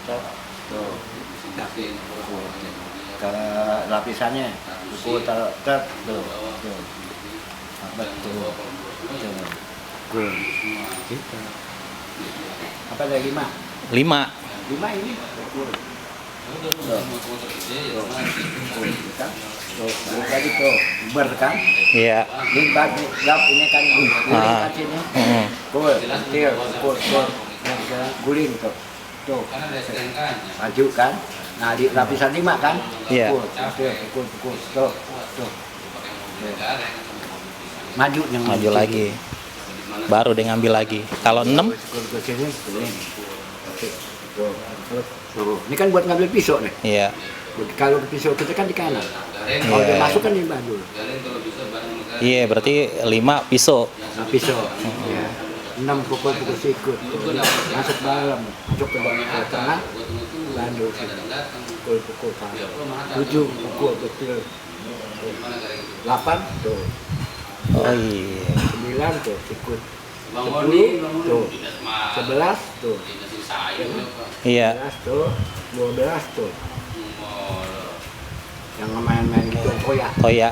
tuh, pukul. Ke lapisannya, pukul tuh, tuh. Betul. Betul. Gitu. Apa ada 5? 5. 5 ini pukul. Tuh. Kan? Tuh, balik lagi tuh, kan? Iya. Limbat gap ini kan guling kan sini. Pukul, pukul. Guling tuh. Tuh. Maju kan? Nah, di lapisan 5 kan? Iya. Pukul. Tuh. Tuh. Maju yang Maju lagi. Baru dia ngambil lagi. Kalau 6? Ke sini. Tuh. Ini kan buat ngambil pisau nih. Iya. Kalau pisau kita kan di kanan. Kalau dia masuk kan di bandul. Iya, berarti 5 pisau. Nah, pisau. Ya. 6 pukul sikut. Masuk dalam, masuk ke tengah. Bandul sini. Pukul panas. 7 pukul kecil. 8 tuh. Oh iya. 9 tuh sikut. 10 tuh. 11 tuh. Iya. 11 tuh. 12 tuh. Yang main-main gitu koyak. Toya.